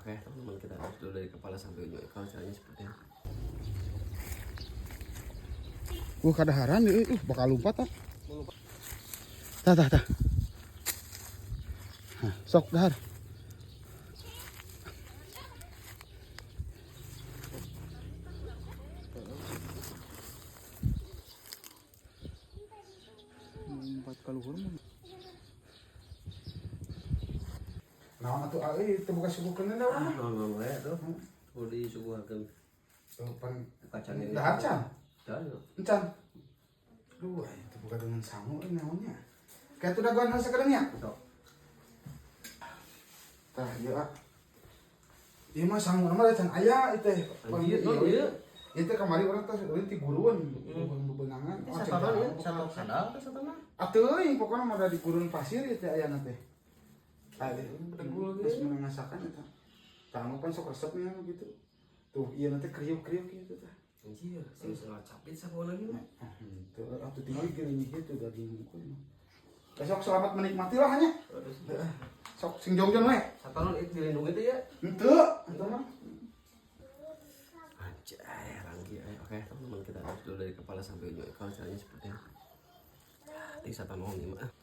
Oke teman-teman, kita harus dulu dari kepala sampai ujung ekor caranya seperti ini. Kadaharan euy, bakal lompat ah. Tah tah tah. Hah, sok dahar. Lompat ka luhur mah. Naon atuh euy, teu boga suguhkeun da urang mah. Ngomong we tuh. Kudu disuguhakeun Tuh pan kacangnya. Dahar can. Dah, yuk. Encan. Duh, aya teu boga dengan sangu euy naonnya. Kayak tuh dagoan heula sakedeung nya. Sok. Tah, ieu ah. Ieu mah sangu mah da can aya ieu teh. Anjir, non ieu. Ieu teh kamari urang teh ulin ti gurun, bebenangan. Ini satonan ieu, satok sadal teh satona. Atuh euy, pokona mah da di gurun pasir ieu teh ayana teh. Tah, Bedegul ge. geus meunang ngasakan eta. Tah mah pan sok resep nya gitu. Tuh, ieu nanti kriuk-kriuk gitu tah. Anjir, sing salah capit sapoe lagi mah. Ah, henteu atuh tinggal geuning kitu daging hungkul mah. Besok selamat menikmati lah nya. Terus Sok sing jongjon we. satonan itu dilindungi teh ya. Henteu, eta mah. Anjay, ranggi ay. Oke, teman-teman, kita harus dulu dari kepala sampai ujung ekor caranya seperti ini. Ti satonon ieu mah.